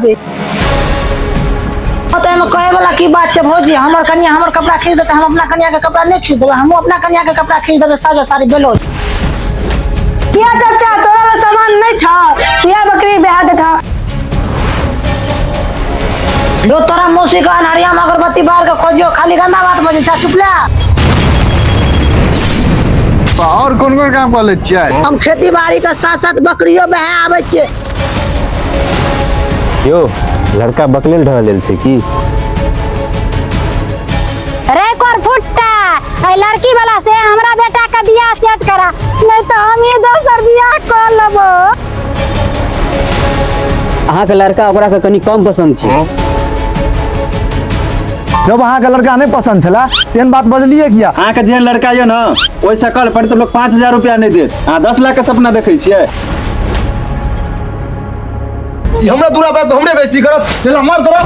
देबै। तऽ एहिमे कहै वाला की बात छै भौजी? हमर कनिया हमर कपड़ा खींच देतै, हम अपना कनिया के कपड़ा नहि खींच देबै? हमहूँ अपना कनिया के कपड़ा खींच देबै, साजा साड़ी ब्लाउज। किया चाचा, तोरा लग सामान नहीं छा? किया बकरी ब्याह देता? जो तोरा मौसी के अनहरिया में अगरबत्ती बार के खोजियो, खाली गंदा बात बजै छै। चुप ले। और कोन कोन काम कऽ लै छियै? हम खेती बाड़ी के साथ साथ बकरियो बहा आबै छियै। यौ, लड़का बकलेल ढहलेल छै की? रे कर फुट्टा, एहि लड़की वाला से हमरा बेटा के बियाह सेट करा, नहीं तो हम ही दोसर बियाह कर लेबो। अहाँके लड़का ओकरा के कनि कम पसंद छै। जब अहाँके लड़का नहि पसंद छला, तेहन बात बजलियै किया? अहाँके जेहन लड़का यऽ ने, ओहि सकल पर तऽ लोक 5000 रुपया नहि देत, अहाँ 10 लाख के सपना देखै छियै। ई हमरा दूरा पाबि कऽ हमरे बेइज्जती करत? चल मर तोरा।